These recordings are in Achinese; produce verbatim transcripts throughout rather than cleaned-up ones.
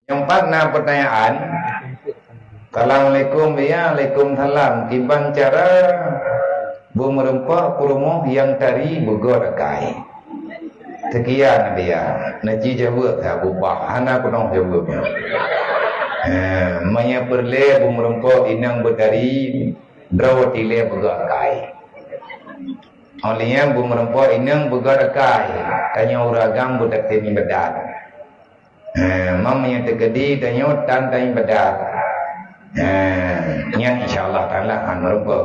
Nyang pat na peutanyaan. Assalamualaikum, ya, waalaikumsalam. Kiban cara beumeureumpok peurumoh nyang tari beugöt akai? Sekian dia. Naji jaweueb that bubah, hana keunoe jaweueb nyan. Eh, meunyoe peureulée beumeureumpok inong beutari, droe tilée beugöt akai. Óh lheueh nyan beumeureumpok inong beugöt akai, tanyoe ureueng agam beutatem ibadat. Ha, mam nyang teukeudi tanyoe tan-tan ibadat. Ha, nyan insya Allah Taala han meureumpok.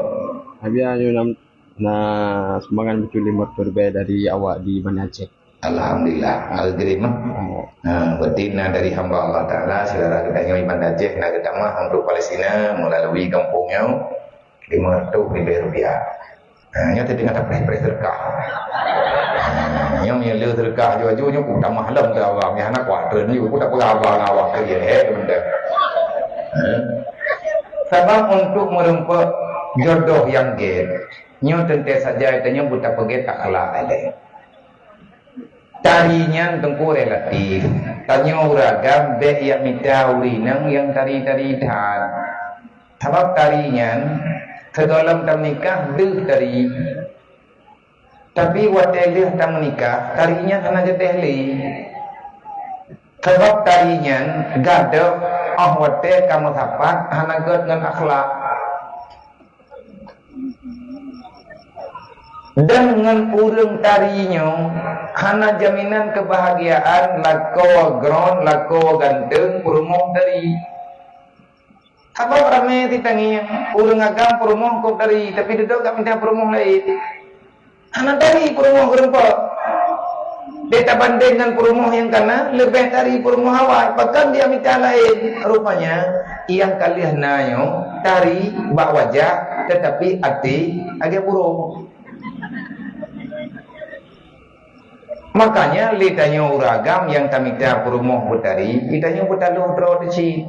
Habis nyoe na, na sumbangan beutôi lima ratus ribèe dari awak di Banda Aceh. Alhamdulillah, alkirim. Oh. Ha, berarti na dari hamba Allah Taala, saudara kita nyoe di Banda Aceh, na geutamah untuk Palestina melalui kampung nyoe lima ratus ribèe rupiah. Ha, nyoe teudeungoe tapreh-preh seudeukah. Ha, nyoe meunyoe le seudeukah aju-aju nyoe ku tamah lom teu awak, nyoe hana kuat treun nyoe ku tak peugah haba ngon awak keu jeuhet benda. Ha? Sabab untuk meureumpok jodoh nyang gét, nyoe teuntèe saja tanyoe beutapeugét akhlak ilée. Tari nyan teungku relatif. Tanyoe ureueng agam bèk jak mita ureueng inong nyang tari-tari that. Sabab tari nyan, sigohlom tameunikah deuh tari. Tapi watèe lheueh tameunikah, tari nyan hana geutéh lé. Sabab tari nyan gadôh óh watèe ka meusapat hana gèt ngon akhlak. Dan ngon ureueng tari nyoe hana jaminan keubahgiaan lakoe gron, lakoe ganteng, peurumoh tari. Sabab ramé sitangieng, ureueng agam peurumoh kôb tari, tapi dudoe ka mita peurumoh laén. Hana tari peurumoh geurumpok. Bèk tabandeng ngon peurumoh nyang kana, leubeh tari peurumoh awai. Pakon dia mita laén? Rupanya, nyang ka lheueh na nyoe tari bak wajah, tetapi até lagèe burông. Makanya, lé tanyoe ureueng agam nyang tamita peurumoh beutari, tanyoe beutaloh droe teuh cit.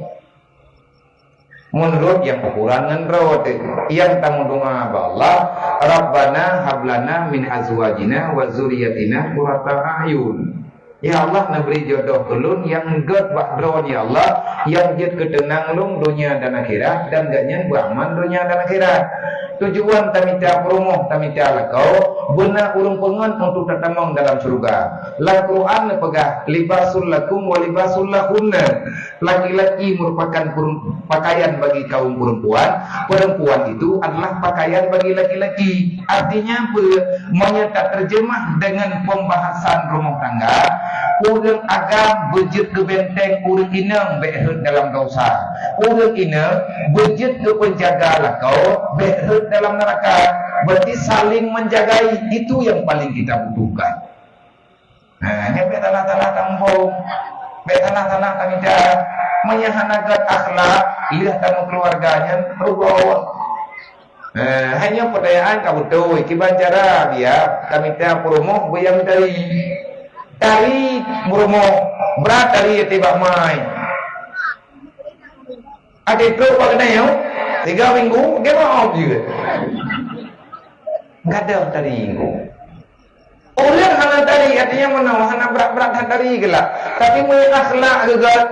Meunurot nyang ukuran ngon droe teuh, nyang tameudoa bak Allah, "Rabbana hab lana min azwajina wa dzurriyyatina qurrata a'yun." Ya Allah, neubri jodoh ulôn nyang gèt bak droe, ya Allah, nyang jeuet keuteunang lôn donya dan akhirat, dan gobnyan beuaman donya dan akhirat. Tujuan tamita peurumoh, tamita lakoe, beuna ureueng peungon untuk tatamong dalam syeuruga. Lam Quran neupeugah, "Libasul lakum wa libasul lahunna." Laki-laki merupakan perem-, pakaian bagi kaum perempuan, perempuan itu adalah pakaian bagi laki-laki. Artinya apa? Meunyoe tateurjeumah deungon pembahasan rumoh tangga, ureueng agam beujeuet keu benteng, ureueng inong bèk rhot dalam dosa. Ureueng inong beujeuet keu penjaga lakoe, bèk rhot dalam neraka. Berarti saling menjagai, itu yang paling kita butuhkan. Ha, nyan bèk salah-salah tamuphom. Bèk salah-salah tamita. Meunyoe hana gèt akhlak, lheueh tameukeuluwarga nyan rugoe. Ha, hai nyoe peutanyaan ka beutôi. Kiban cara biya tamita peurumoh beuieng tari. Tari peurumoh, brat tari ateueh bak mai. Até trok bak keuneuk, tiga minggu, dia maaf juga. Gadôh tari minggu. Ureueng hana tari, artinya meunoe, hana brat-brat that tari geulak. Tapi meunyoe akhlak geugat,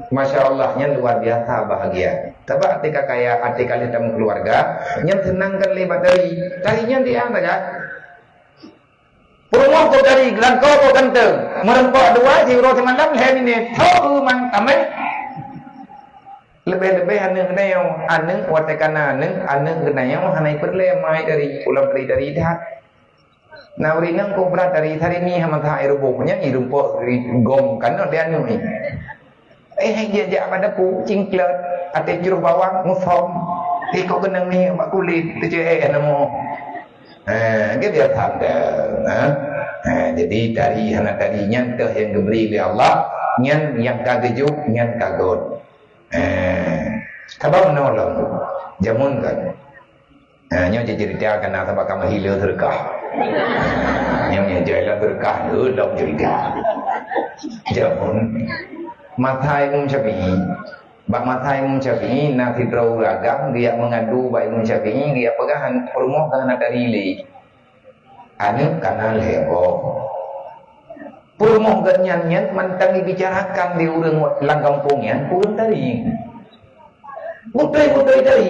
Masya Allah, nyan luar biasa bahagia. Sabab até ka kaya, até ka lheueh tameukeuluwarga, nyan seunang kan lé bak tari. Tari nyan dia saja. Peurumoh kôb tari, lakoe kôb ganteng. Meureumpok dua, siuroe simalam, lhèe minèt. Tho mang tamèh. Leubeh-leubeh aneuk geutanyoe. Aneuk watèe ka na aneuk, aneuk geutanyoe hana ipeureulèe mai tari, pulang tari-tari that. Na ureueng inong kôb brat tari, tari mi hana masa iruboh, nyan irumpok, igom kanot di aneuk nyan. Eh, hai jak-jak bak dapu, cingklot, até jroh bawang, musom. Ikôt keunong mi bak kulét, teuceuék nama. Ha, ke biasa dah. Ha? Ha, jadi tari hana tari nyan teuh nyang geubri lé Allah, nyan nyang ka geujok, nyan ka gèt. Ha. Sabab meunurot lôn, jameun kan. Ha, nyoe jeuet ceurita kana sabab kamoe hilo seudeukah. Nyoe, nyoe jai lom seudeukah, lôn ceurita. Jameun. Masa Imam Syafi'i. Bak masa Imam Syafi'i, na sidroe ureueng agam geujak meungadu bak Imam Syafi'i, geujak peugah peurumoh ka hana tari lé. Aneuk ka na lhèe boh. Peurumoh geuh nyan, nyan mantong jibicarakan di ureuëng lam gampông nyan, ureuëng tari. Beutôi-beutôi tari.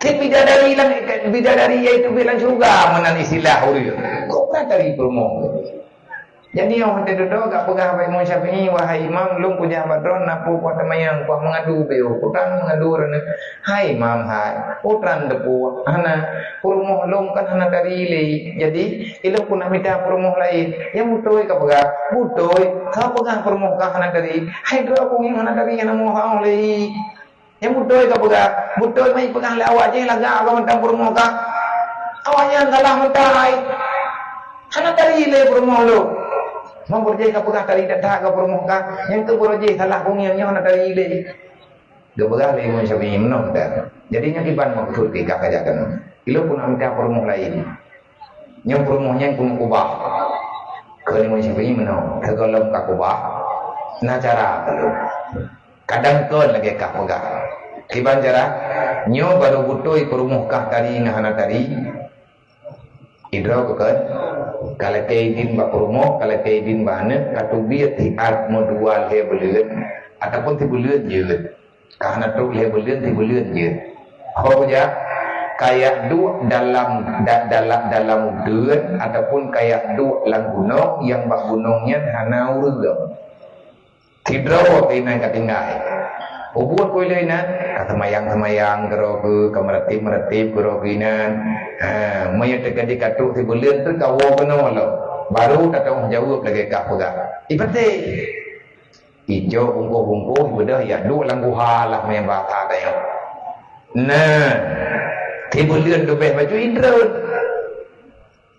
Cit bidadari lam, bidadari yaitu bilang syurga meunan istilah ureuëng. Kok pernah tari peurumoh? Jadi, óh watée dudoe ka peugah bak Imam Syafi'i, "Wahai Imam, lôn kujak bak droe na peue kuat teumayang, kuat meungadu beu, kutang meungadu ureuëng." "Hai Imam, hai, kutang deupeu hana, peurumoh lôn kan hana tari lé. Jadi, ilôn keuneuk mita peurumoh laén." "Nyang beutôi kapeugah." "Beutôi, kapeugah peurumoh kah hana tari. Hai droe keuh nyang hana tari, hana meuhah lé." Nyang beutôi kapeugah, beutôi meupeugah lé awak jih lagak ka mantong peurumoh kah. Awak nyan salah mantong ai. Hana tari lé peurumoh lôn. Meunyoe jih kapeugah tari that-that ka peurumoh kah, nyang keu beurojih salah keuh nyan nyoe hana tari lé. Geupeugah lé Imam Syafi'i meunoe dah. Jadi nyoe kiban maksud keu ka kajakan. Ilôn pun mita peurumoh laén. Nyoe peurumoh nyan keuneuk ubah. Kheun Imam Syafi'i meunoe, teugohlom ka kubah, na cara keu lôn. Kadang kon lagée kah peugah. Kiban cara, nyoe barô beutôi peurumoh kah tari ngon hana tari. Idroe keu kon, ka lakée idin bak peurumoh, ka lakée idin bak aneuëk, ka teubiet siat meudua lhée buleuen, ataupun sibuleuen jeuet. Ka hana trok lhée buleuen, sibuleuen jeuet. Ho jak, ka jak duek dalam, da-, dalam, dalam uteuen ataupun ka jak duek lam gunong nyang bak gunong nyan hana ureuëng. Sidroe inan ka tinggai. Ubuet keu lheueh inan, ka seumayang-seumayang keudroe keu, ka meuratéb-meuratéb keudroe keu inan. Ha, meunyoe teuka jikatuk sibuleuen tu ka woe keunoe lom. Baru tateupeue jaweueb lagée kah peugah. Ipatéh. Icok bungkôh-bungkôh, beudôh jak duek lam guha lah meunan basa tanyoe. Nah, sibuleuen leubeh bacut idroe.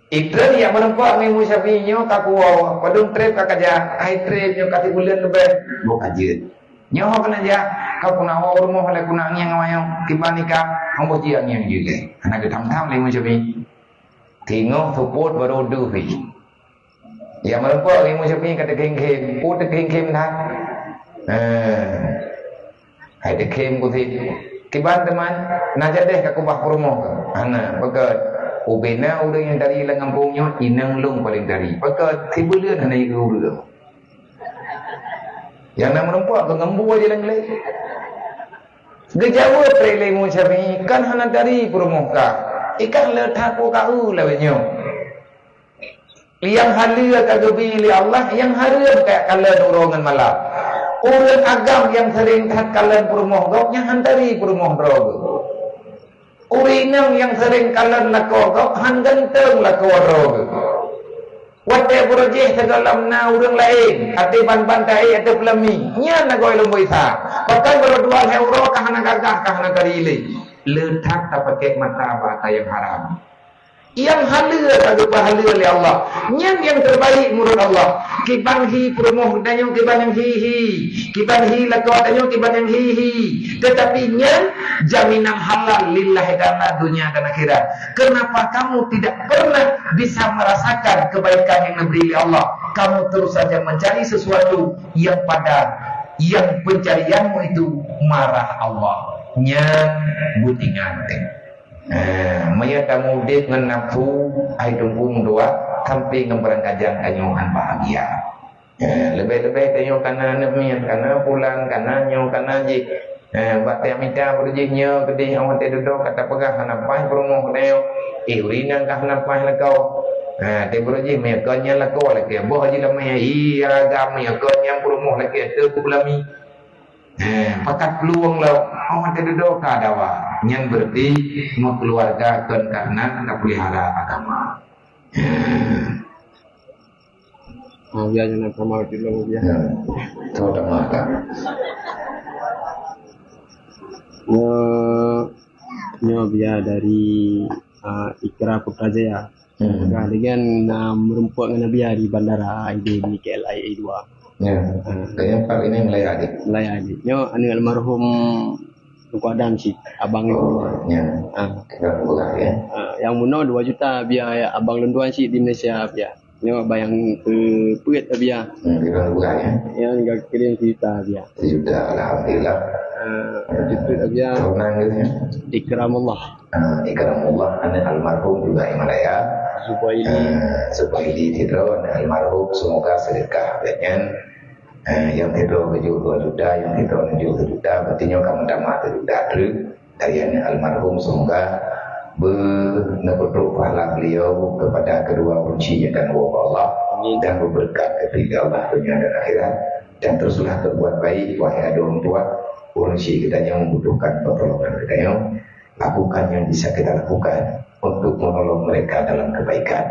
Idroe jak meureumpok ngon Imam Syafi'i nyoe ka kuwoe, padum treb ka kaja, hai treb nyoe ka sibuleuen leubeh, boh ka jeuet. Nyoe ho keuneuk jak, ka kuneuk woe rumoh lé kuneuk ngieng awaknyoe, kiban nikah, hana boh jih ngieng jih lé. Hana geutam-tam lé Imam Syafi'i. Teungoh seupôt barô deuh pih. Nyang meureumpok Imam Syafi'i ka teukhém-khém, peue teukhém-khém that. Eh, hai teukhém keusit. Kiban teuma, na jadeh ka kubah peurumoh ka? Hana, pakon. Ubena ureuëng nyang tari lam gampông nyoe, inong lôn paleng tari. Pakon, sibuleuen hana jigeureueng. Nyang na meureumpok ka ngon bu aja leng lé. Geujaweueb lé Imam Syafi'i, kan hana tari peurumoh ka. Ikah le that peue ka eu lawét nyoe. Nyang haleue ka geubi lé Allah, nyang hareuem ka kalon uroe ngon malam. Ureuëng agam nyang seuring that kalon peurumoh gob, nyan han tari peurumoh droe geuh. Ureuëng inong nyang seuring kalon lakoe gob, han ganteng lakoe droe geuh. Watée beurojih sigohlom na ureuëng laén, até ban-ban taék ateueh peulami, nyan na goe lom boh Isa. Pakon barô dua lhée uroe ka hana gagah, ka hana tari lé. Le that tapakék mata bak ata nyang haram. Nyang haleue ka geupeuhaleue lé Allah. Nyan nyang teubaik meunurot Allah. Kiban hi peurumoh tanyoe kiban nyang hi-hi. Kiban hi lakoe tanyoe kiban nyang hi-hi. Tetapi nyan jaminan halal lillahi ta'ala dunia dan akhirat. Kenapa kamu tidak pernah bisa merasakan kebaikan yang diberi oleh Allah? Kamu terus saja mencari sesuatu yang pada yang pencarianmu itu marah Allah. Nyan beutingan teh. Eh, meunyoe tameudeb ngon nafsu, hai teungku dua, sampai ngon beurangkajang tanyoe han bahagia. Eh, leubeh-leubeh tanyoe kana aneuk miet, kana pulan, kana nyoe, kana jih. Eh, bak tiep mita beurujih nyoe keudeh awai teududoe ka tapeugah hana paih peurumoh tanyoe. Eh, ureueng inong ka hana paih lakoe. Eh, teubeurujih meunyoe kon nyan lakoe lakée boh jih lamé, ih, agam meunyoe kon nyan peurumoh lakée teuh peulami. Eh, pakat peuluwang lom, awai teududoe ka dawa. Nyan beureuti meukeuluwarga kon karena tapeulihara agama. Eh. Ah, biar jangan sama kita biar. Ya. Sama-sama, Kak. Nyoe, nyoe biar dari, ah, Ikra Putrajaya. Hmm. Nah, dengan, ah, meureumpok ngon Nabi di bandara I D di K L I A dua. Ya. Ah. Kayaknya Pak ini melayani. Melayani. Nyoe aneuk almarhum Teungku Adam cit, abang. Oh, ya. Ah. Kita buka ya. Ah, nyang meunoe dua juta biar abang lôn tuan cit di Malaysia biar. Nyoe abang nyang keupeuet biar. Hmm, kita buka ya. Nyang ka kirim sejuta biar. Sejuta, alhamdulillah. Ah, sejuta biar. Keturunan gitu ya. Ikramullah. Ah, Ikramullah, aneuk almarhum juga Imam Raya. Zubaili. Eh, Zubaili sidroe, almarhum, semoga sedekah awaknyan. Eh, nyang sidroe geujok dua juta, nyang sidroe neujok sejuta, berarti nyoe ka meutamah sejuta treuk. Dari almarhum, semoga beu-, neupeutrok pahala beliau kepada kedua ureueng chik nyang ka neuwoe bak Allah. Amin. Dan beubeureukat keu Allah donya dan akhirat. Dan teruslah berbuat baik, wahai adoe ureueng tuha, ureueng chik geutanyoe membutuhkan pertolongan geutanyoe. Lakukan yang bisa kita lakukan untuk menolong mereka dalam kebaikan.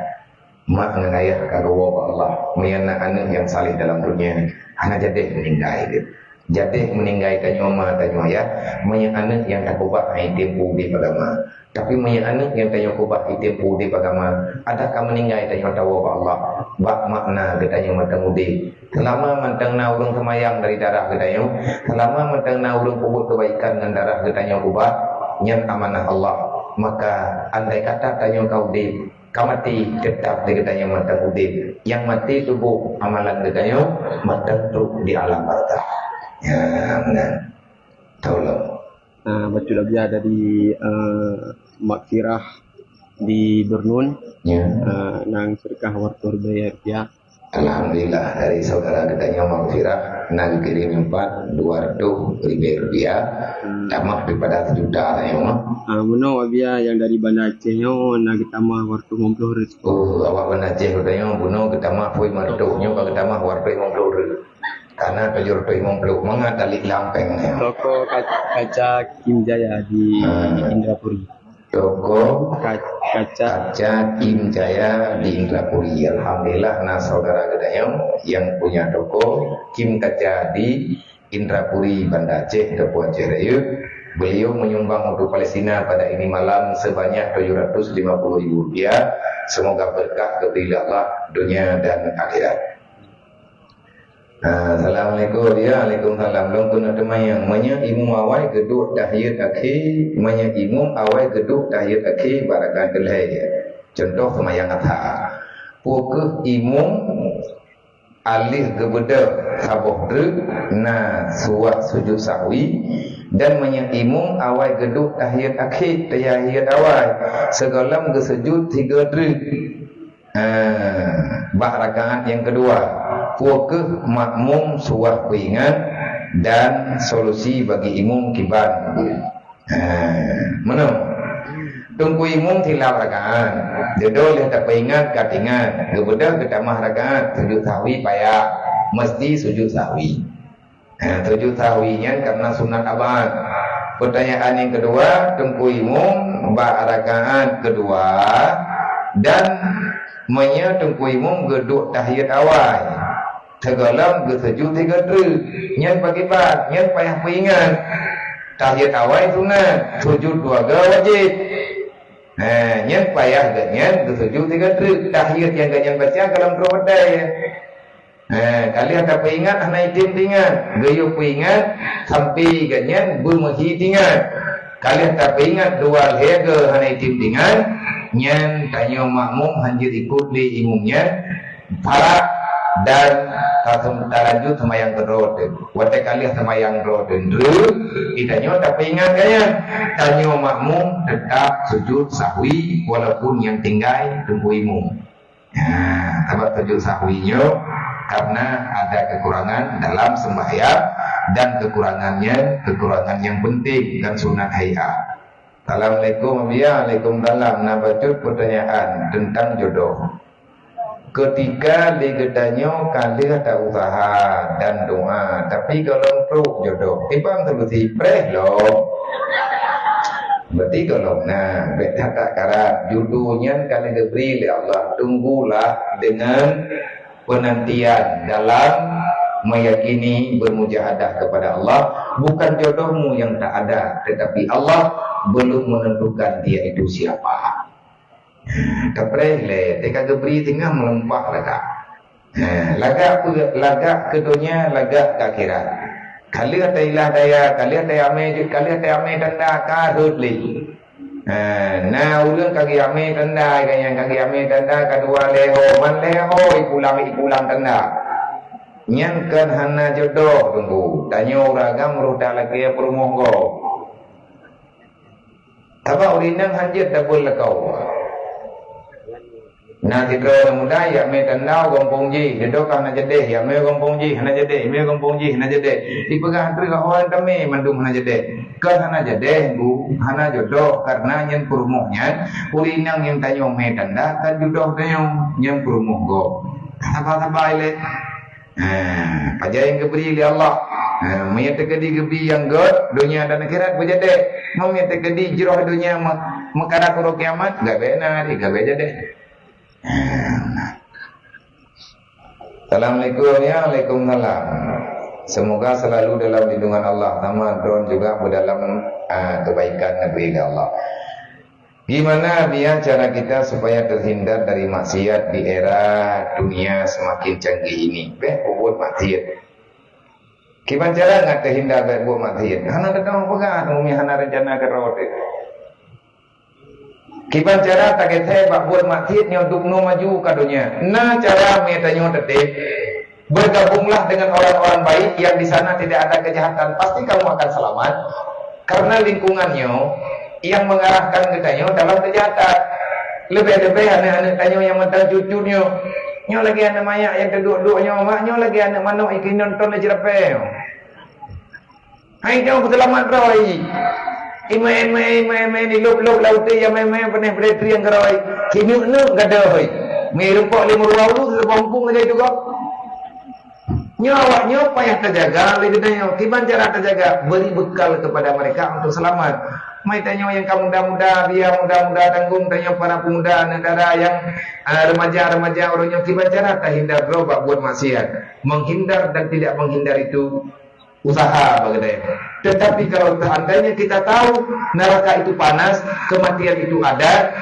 Mak ngon ayah ka geuwoe bak Allah, meunyoe na aneuëk nyang saleh dalam donya, hana jadeh meuninggai geuh. Jadeh meuninggai tanyoe ma tanyoe ayah, meunyoe aneuëk nyang takeubah hana item peue udeb agama. Tapi meunyoe aneuëk nyang tanyoe keubah item peue udeb agama, adak ka meuninggai tanyoe tawoe bak Allah, bak makna geutanyoe mantong udeb. Seulama mantong na ureuëng seumayang dari darah geutanyoe, seulama mantong na ureuëng peubuet keubaikan ngon darah geutanyoe keubah, nyan amanah Allah. Maka andai kata tanyoe ka udeb, ka maté, teutap di geutanyoe mantong udeb. Nyang maté tuboh amalan geutanyoe mantong trok di alam barzakh. Ya, meunan. Tolong. Ah, bacut Abiya dari, eh, Maghfirah di Bernun. Ya. Ah, nang sedekah dua reutôh ribèe rupiah. Alhamdulillah, dari saudara geutanyoe Maghfirah na geukirém nyoe pat dua reutôh ribèe rupiah. Hmm. Tamah daripada sejuta tanyoe. Ah, meunoe Abiya nyang dari Banda Aceh nyoe na geutamah dua reutôh limong ploh ribèe. Oh, awak Banda Aceh geutanyoe bunoe geutamah peuet reutôh, nyoe ka geutamah dua reutôh limong ploh ribèe. Karena tujoh reutôh limong ploh mangat tali lampeng nyoe. Toko ka-, kaca Kim Jaya di, hmm, Indrapuri. Toko ka-, kaca. Kaca Kim Jaya di Indrapuri. Alhamdulillah, na saudara geutanyoe yang punya toko Kim Kaca di Indrapuri, Banda Aceh, Teungku Aceh Rayeuk. Beliau menyumbang untuk Palestina pada ini malam sebanyak tujuh ratus lima puluh ribu rupiah. Semoga berkah diberi Allah dunia dan akhirat. Ah, assalamualaikum. Ya, waalaikumsalam. Lôn keuneuk teumanyong, meunyoe imum awai geuduek tahiyat akhé, meunyoe imum awai geuduek tahiyat akhé, barakan keu lhèe. Contoh seumayang Adha. Peu kheueh imum aléh geubeudôh saboh treuk na suah sujud sahwi, dan meunyoe imum awai geuduek tahiyat akhé, tahiyat awai, sigohlom geuseujud tiga treuk. Eh, bak rakaat nyang keudua, peu kheueh makmum suah peuingat dan solusi bagi imum kiban. Eh, meunoe. Teungku imum silap rakaat, dudoe lheueh tapeuingat ka teuingat, geubeudôh geutamah rakaat, sujud sahwi payah, meusti sujud sahwi. Ha, sujud sahwi nyan karena sunat abad. Pertanyaan yang kedua, Teungku Imum bak rakaat kedua dan meunyoe Teungku Imum geuduek tahiyat awai, sigohlom geuseujud tiga treuk, nyan pakiban, nyan payah peuingat. Tahiyat awai sunat, sujud dua go wajéb. Ha, nyan payah geuhnyan geuseujud tiga treuk. Tahiyat nyang geuhnyan baca gohlom troh watèe. Eh, ka lheueh tapeuingat hana item teuingat, geuyue peuingat sampoe geuhnyan beumeuhi teuingat. Ka lheueh tapeuingat dua lhèe go hana item teuingat, nyan tanyoe makmum hanjeuet ikot lé imum nyan, parak dan tasem-, talanjut seumayang keudroe teuh. Watèe ka lheueh seumayang droe teuh treuk, geutanyoe tapeuingat geuhnyan, tanyoe makmum teutap sujud sahwi walaupun nyang tinggai teungku imum. Nah, sabab sujud sahwi nyoe karena ada kekurangan dalam sembahyang dan kekurangannya kekurangan yang penting dan sunat hai'ah. Assalamualaikum, ya, waalaikumsalam. Nah, bacut pertanyaan tentang jodoh. Ketika lé geutanyoe ka lheueh ta usaha dan doa, tapi gohlom trok jodoh, kiban solusi, preh lom. Berarti gohlom na, bèk that-that karat. Jodoh nyan ka lheueh geubri lé Allah. Tunggulah dengan penantian dalam meyakini, bermujahadah kepada Allah. Bukan jodohmu yang tak ada, tetapi Allah belum menentukan dia itu siapa. Kapreh lé, teuka geubri singoh meulumpah lagak. Ha, lagak peue? Lagak keu donya, lagak keu akhirat. Ka lheueh tailah daya, ka lheueh tayamé, ka lheueh tayamé tanda, ka rhot lé. Ha, na ureueng ka geuyamé tanda, ka nyang ka geuyamé tanda ka dua lhèe ho, man lhèe ho ipulang, ipulang tanda. Nyan kon hana jodoh, Teungku. Tanyoe ureueng agam roh talakée peurumoh gob. Sabab ureueng inong hanjeuet tabeuet lakoe. Na sidroe ureueng muda jak mè tanda gampông jih, dudoe ka hana jadeh, jak mè gampông jih hana jadeh, mè gampông jih hana jadeh. Jipeugah treuk awai tamè mandum hana jadeh. Keu hana jadeh, bu, hana jodoh, karena nyan peurumoh nyan, ureueng inong nyang tanyoe mè tanda kan jodoh tanyoe, nyan peurumoh gob. Saba-saba ilèe. Ha, pajan nyang geubri lé Allah. Ha, meunyo teukeudi geubri nyang gèt, donya dan akhirat beujadeh. Meunyo teukeudi jroh donya me-, meukarat uroe kiamat, gabèk na, gabèk jadeh. Assalamualaikum. Ya, waalaikumsalam. Semoga selalu dalam lindungan Allah, sama droen juga berdalam, ah, kebaikan, negeri Allah. Gimana biar cara kita supaya terhindar dari maksiat di era dunia semakin canggih ini? Bèk peubuet maksiat. Kiban cara ngat teuhindar bèk buet maksiat? Hana teupeugah, umi hana rencana keudroe teuh. Kiban cara tagesé bak buet maksiat nyoe dubnoe maju ka donya. Na cara meunyo tanyoe teutab. Bergabunglah dengan orang-orang baik yang di sana tidak ada kejahatan. Pasti kamu akan selamat. Karena lingkungan nyoe yang mengarahkan geutanyoe dalam kejahatan. Leubeh-leubeh aneuk-aneuk tanyoe nyang mantong cut-cut nyoe. Nyoe lagèe aneuk manyak nyang teuduek-duek nyoe, mak, nyoe lagèe aneuk manok nyang keuneuk nonton lé ceurapée nyoe. Hai nyoe peuseulamat droe. Imè-imè, imè-imè, dilôb-lôb lam uté, nyang mè-mè, peuneh-peuneh trieng keudroe. Kineuk-neuk gadôh. Mè rumpok lé meuruwa ulu, seubah muphom lagèe itu gob. Nyoe awak nyoe payah tajaga lé geutanyoe. Kiban cara tajaga? Beri bekal kepada mereka untuk selamat. Mè tanyoe nyang ka muda-muda, biar muda-muda tanggong tanyoe para pemuda, aneuk dara nyang, ah, remaja-remaja ureueng nyoe, kiban cara tahindar droe bak buet maksiat. Menghindar dan tidak menghindar itu usaha bagi dia. Tetapi kalau seandainya kita tahu neraka itu panas, kematian itu ada,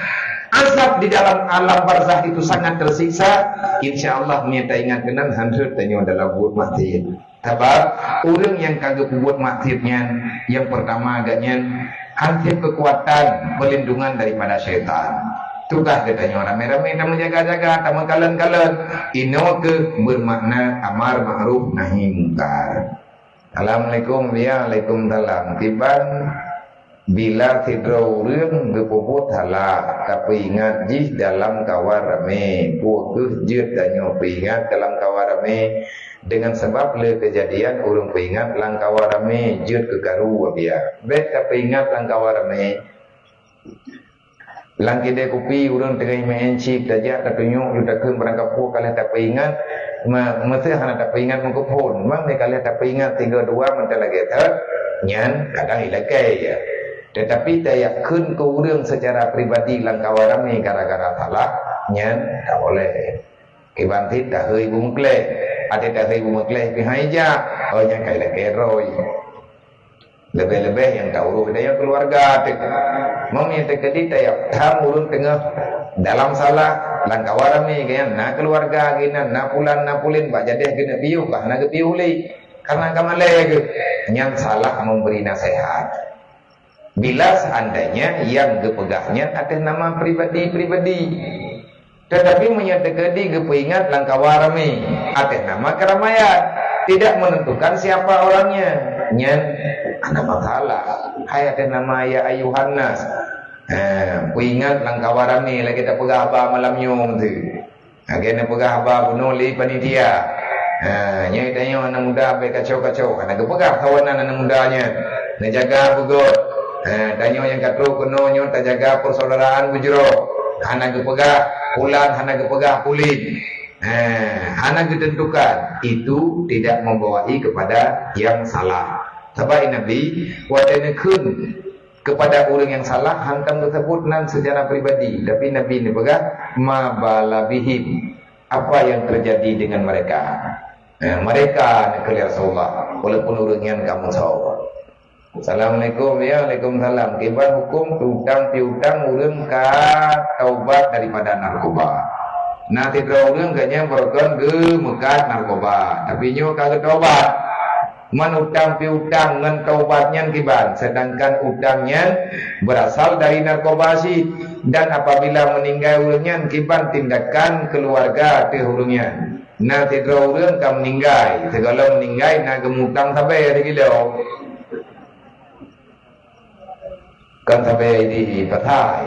azab di dalam alam barzakh itu sangat tersiksa, insya Allah meunyo taingat keunan, han rhot tanyoe dalam buet maksiat. Sabab ureueng nyang ka geupeubuet maksiat nyan, nyang peurtama agak nyan, han sép keukuatan peulindungan daripada syaitan. Tugaih geutanyoe ramé-ramé tameujaga-jaga, tameukalon-kalon, inoe keuh beumakna amar ma'ruf nahi mungkar. Assalamualaikum. Ya, waalaikumsalam. Kiban bila sidroe ureueng geupeubuet salah, tapeuingat jih dalam kawan ramé. Peue keuh jeuet tanyoe peuingat dalam kawan ramé? Dengan sabab le keujadian ureueng peuingat lam kawan ramé, jeuet keu karu, biar. Bèk tapeuingat lam kawan ramé. Lam keudè kupi ureueng teungoh meu'en chip, tajak tatunyok, ju takheun barang kapeue, ka lheueh tapeuingat, ma-, meusé hana tapeuingat meukeupon. Mang lé ka lheueh tapeuingat tiga dua mantong lagèe that, nyan kadang ilakèe, ya. Tetapi tajak kheun keu ureueng secara pribadi lam kawan ramé gara-gara salah, nyan tak boleh. Kiban cit tahôi beumeuklèh. Até tahôi beumeuklèh pih hai jak, oh, nyan ka ilakèe droe. Leubeh-leubeh nyang taurôh geutanyoe keuluwarga teuh. Meunyo teukeudi tajak tham ureueng teungoh dalam salah, lam kawan ramé, geuhnyan na keuluwarga geuhnyan, na pulan, na pulin, bak jadeh geuneuk piôh, bah na geupiôh lé. Karena ka malèe geuh, nyan salah memberi nasihat. Bila seandainya nyang geupeugah nyan atas nama pribadi-pribadi. Tetapi meunyo teukeudi geupeuingat lam kawan ramé, atas nama keramaian, tidak menentukan siapa orangnya, nyan hana masalah. Hai atas nama ya ayuhan nas. Ha, peuingat lam kawan ramé lagèe tapeugah haba malam nyoe teuh. Lagèe neupeugah haba bunoe lé panitia. Ha, nyoe tanyoe aneuk muda bèk kacau-kacau. Hana geupeugah kawan aneuk muda nyan. Neujaga beugöt. Ha, tanyoe nyang ka trôk keunoe nyoe tajaga persaudaraan beujroh. Hana geupeugah pulan, hana geupeugah pulin. Ha, hana geuteuntukan. Itu tidak membawai kepada yang salah. Sabab Nabi watèe neukheun kepada ureueng nyang salah, hantom geuseubut nan secara pribadi, tapi Nabi neupeugah, "Ma bala bihim," apa yang terjadi dengan mereka? Eh, mereka, kheun Rasulullah, walaupun ureueng nyan ka meusoe. Assalamualaikum. Ya, waalaikumsalam. Kiban huköm piutang-piutang ureueng ka taubat daripada narkoba? Na sidroe ureueng geuhnyan barokon geumeukat narkoba, tapi nyoe ka geutaubat. Man utang piutang ngon taubat nyan kiban, sedangkan utang nyan berasal dari narkoba cit. Dan apabila meuninggai ureueng nyan, kiban tindakan keuluwarga ateueh ureueng nyan. Na sidroe ureueng ka meuninggai, sigohlom meuninggai na geumutang sabe sikilo. Kan sabe di pasai.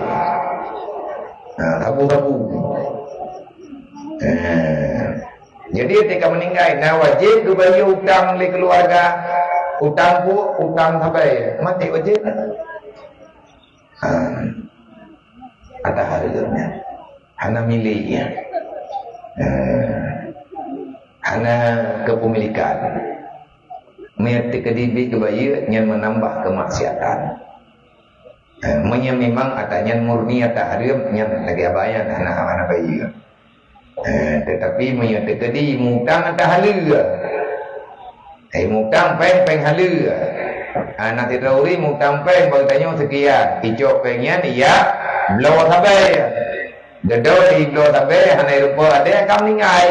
Ha, sabu-sabu. Eh, jadi ketika meninggai, na wajib geubayeue utang lé keluarga, utang puk, utang sabai, maté wajib. Ha. Atas hareuem nyan. Hana milék nyan. Ha. Hana kepemilikan. Meunyoe teukeudi bit geubayeue, nyan menambah kemaksiatan. Eh, meunyoe memang ata nyan murni ata hareuem, nyan lagèe abang nyan hana, hana bayeue. Eh, tetapi meunyoe teukeudi mutang ata haleue. Eh, mutang péng, péng haleue. Ah, na sidroe ureueng mutang péng bak geutanyoe seukian, icok péng nyan ijak bloe sabai. Dudoe di bloe sabai, hana irumpok adé ka meuninggai.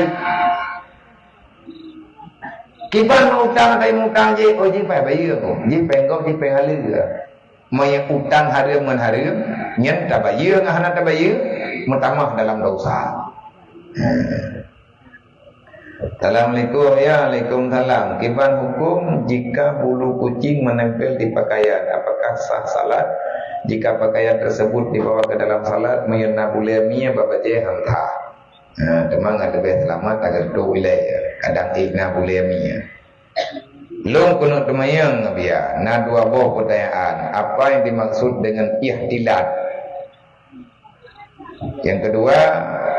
Kiban mutang tai mutang jih, oh jih paih bayeue kok. Jih péng gob, jih péng haleue. Meunyoe utang hareuem ngon hareuem, nyan tabayeue ngon hana tabayeue, meutamah dalam dosa. Assalamualaikum. Ya, waalaikumsalam. Kiban hukum jika bulu kucing menempel di pakaian? Apakah sah salat? Jika pakaian tersebut dibawa ke dalam salat, meunyoe na bulèe mie bak bajèe han sah. Ha, teuma ngon leubeh seulamat tageutôp ilèe, kadang ék na bulèe mie. Lôn keuneuk teumanyong, Abiya, na dua boh peutanyaan. Apa yang dimaksud dengan ikhtilat? Yang kedua,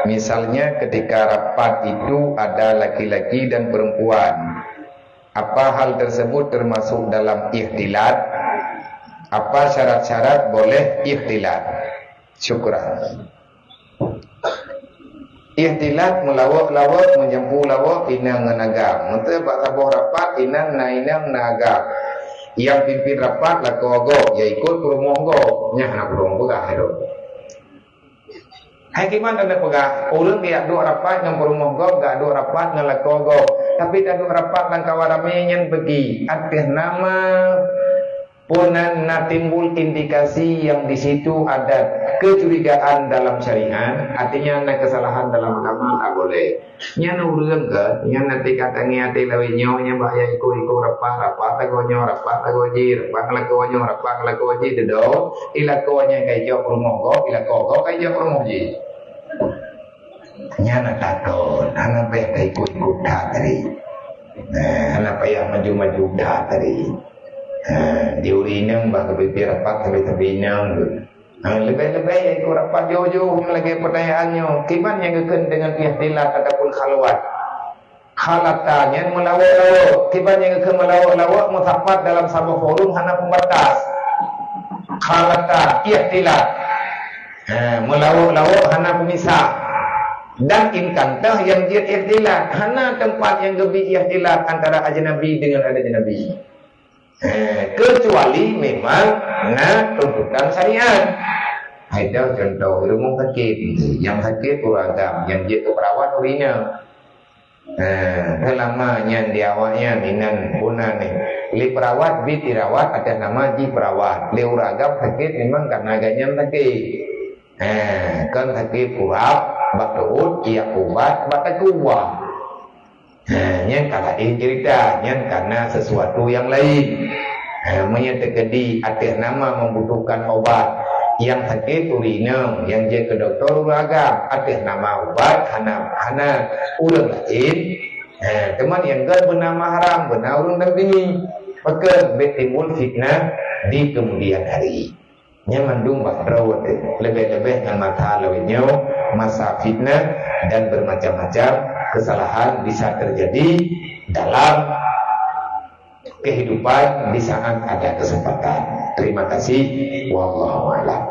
misalnya ketika rapat itu ada laki-laki dan perempuan, apa hal tersebut termasuk dalam ikhtilat? Apa syarat-syarat boleh ikhtilat? Syukran. Ikhtilat meulawok-lawok, meujampu lawok inong ngon agam. Meunteuk bak saboh rapat, inong na inong na agam. Nyang pimpin rapat lakoe gob, ya ikot peurumoh gob. Nyan hana peurumoh peugah lom. Hai kiban tapeugah, ureueng geujak duek rapat ngon peurumoh gob, geujak duek rapat ngon lakoe gob. Tapi taduek rapat lam kawan ramé nyan bagi ateueh nama Peue nan na timbul indikasi yang di situ ada kecurigaan dalam syariat, artinya na kesalahan dalam agama, tak boleh. Nyan ureueng ke, nyan nanti ka tangieng até lawét nyoe, nyan bak ya ikot-ikot rapat, rapat lagoe nyoe, rapat lagoe jih, rapat lagoe nyoe, rapat lagoe jih, dedong, ilakoe nyan ka ijok rumoh gob, ilakoe gob ka ijok rumoh jih. Nyan na takot, hana bèk taikot-ikot that tadi. Eh, hana payah maju-maju that tadi. Eh, di ureueng inong bah geubri rapat sabe-sabe inong tu. Eh, leubeh-leubeh ya ikot rapat jauh-jauh lagèe peutanyaan nyoe. Kiban nyang geukheun deungon ikhtilat ataupun khalwat. Khalata nyan meulawok-lawok. Kiban nyang geukheun meulawok-lawok meusapat dalam saboh forum hana pembatas. Khalata, ikhtilat. Ha, meulawok-lawok hana peumisah. Dan intan teuh nyang jeuet ikhtilat. Hana teumpat nyang geubi ikhtilat antara ajnabi deungon ajnabi. Ha, keucuali memang na tuntutan syariat. Hai dah contoh, rumoh sakét. Nyang sakét ureueng agam, nyang jeuet keu perawat ureueng inong. Ha, seulama nyan di awaknyan inan puna neh. Lé perawat bit irawat atas nama jih perawat. Lé ureueng agam sakét memang karena gobnyan sakét. Ha, kon sakét urap, bak teuôt, iyak ubat, bak takuwa. Ha, nyan ka laén cerita, nyan karena sesuatu yang lain. Ha, meunyoe teukeudi ateueh nama membutuhkan obat, nyang sakét ureueng inong, nyang jeuet keu dokto ureueng agam, ateueh nama ubat hana, hana ureueng laén. Ha, teuma nyang gèt beuna mahram, beuna ureueng dampingi. Pakon bèk timbul fitnah di kemudian hari. Nyan mandum bak droe teuh, leubeh-leubeh ngon masa lawét nyoe, masa fitnah dan bermacam-macam kesalahan bisa terjadi dalam kehidupan di saat ada kesempatan. Terima kasih. Wallahu a'lam.